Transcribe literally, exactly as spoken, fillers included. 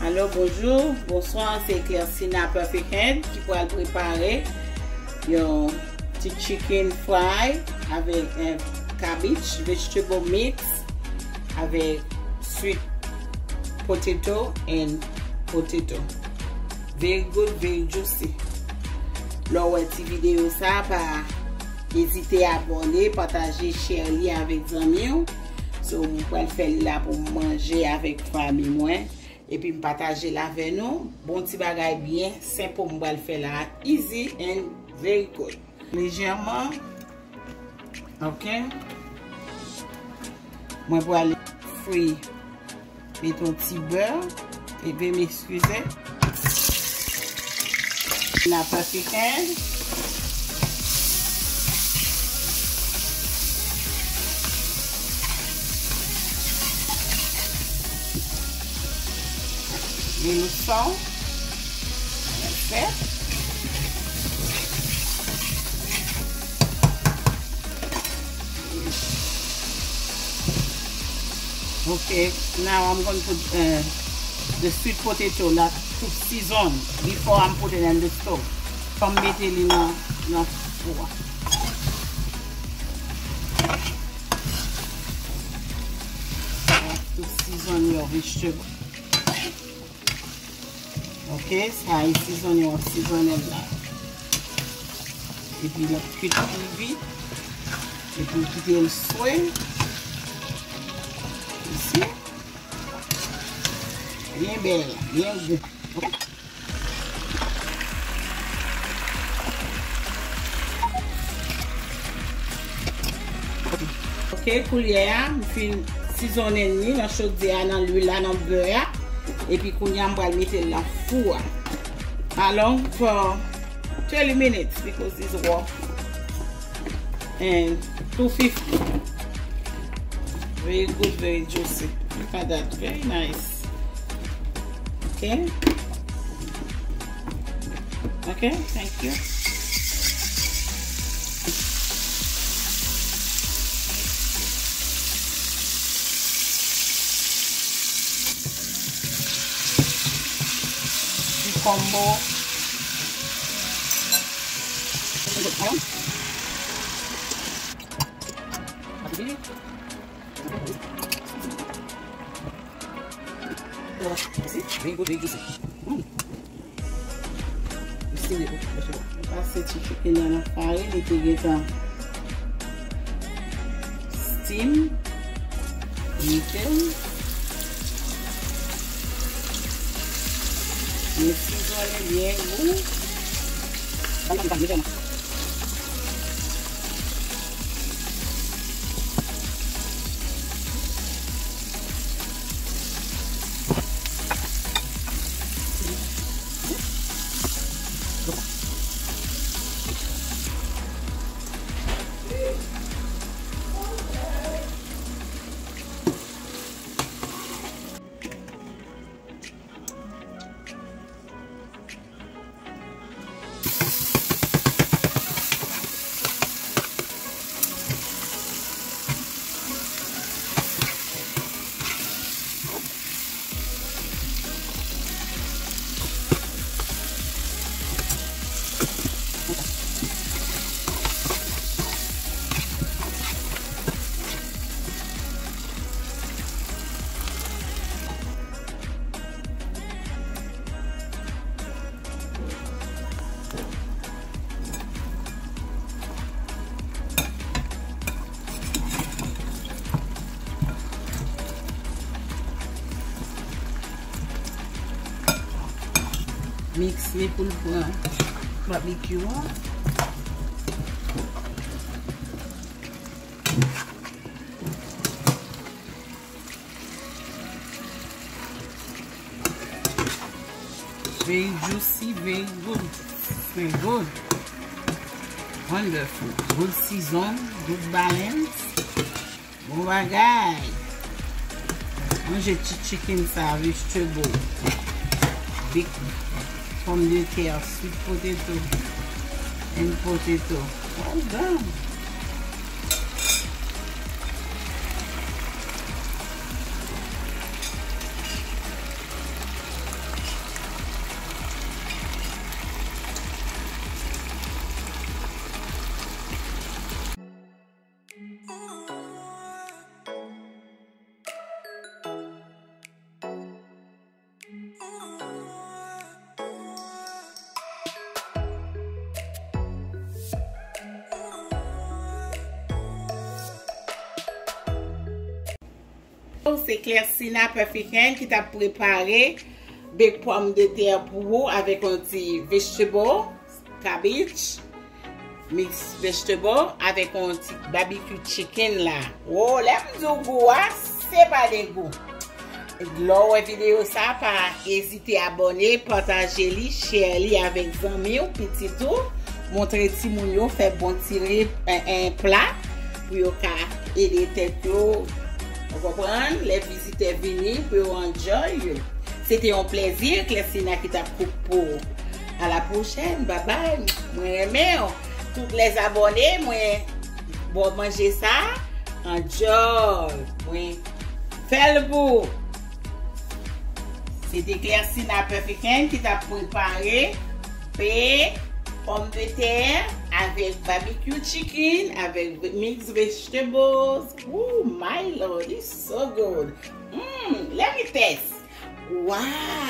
Alo, bonjou, bonswa, se Clersina Perfect Hand ki pral prepare yon ti chicken fry avèk, eh, cabbage, vegetable mix avèk sweet potato and potato. Very good, very juicy. Lè w wè ti videyo sa, pa ezite abòne, pataje, share li avèk zanmi w. So, mwen pral fè li la pou m manje avèk fanmi mwen. Epi m pataje l avè nou. Bon ti bagay byen senp mwen pral fè la. Easy and very good. Lejèman. Ok. Mwen pral fri. Met yon ti bè. Epi m eskize. N ap afriken. Limon sa. Fè. Okay, now I'm going to put, uh, the sweet potato that cook season before I'm putting in the stove. Fò m mete li nan, nan fou a. To season your vegetable. Ok, sa e sizonnen w ap sizonnen l la. Epi l ap kwit pi vit. Epi w kite l swe. Isi. Byen bèl, byen gou. Ok. Ok, koulye a, m fin sizonnen li nan chodyè a, nan lwil la, nan bè a. Epi kounye a, m pral mete l nan fou a. Alon for thirty minutes because it's raw. And two fifty. Very good, very juicy. Look at that, very nice. Okay. Okay, thank you. Cucumber. Very good, very juicy. Mm. Mwen pase ti chicken nan nan farin, li te gentan steam. Mete l. Mwen sizonnen byen gou. Miks li pou l pran babekyou an. Very juicy, very good. Smell good. Wonderful. Good season, good balance. Bon bagay. Manje ti chicken sa, vegetable. Big pomme de terre, sweet potato, and potato. Well done. Se Clersina Perfect Hand ki t ap prepare bake pòmdetè pou ou avèk yon ti vegetable, cabbage, mix vegetable avèk yon ti barbecue chicken la. Wo, lè m di w gou a, se pa de gou. Lè w wè videyo sa, pa ezite abòne, pataje li, share li avèk zanmi w, pitit ou. Montre timoun yo fè bon ti re- en, en pla pou yo ka ede tèt yo. Ou konprann? Lè vizitè vini, pou yo enjoy. Se te yon plèzi, Clersina ki t ap kouk pou ou. A la pwochèn, babay. Mwen renmen w. Tout lè abòne, mwen ba w manje sa. Enjoy. Mwen fè l pou ou. Se te Clersina Perfect Hand ki t ap prepare pe pòmdetè avèk barbecue chicken, avèk mix vegetables. Oh my lord, it's so good. Mm, let me test. Wow!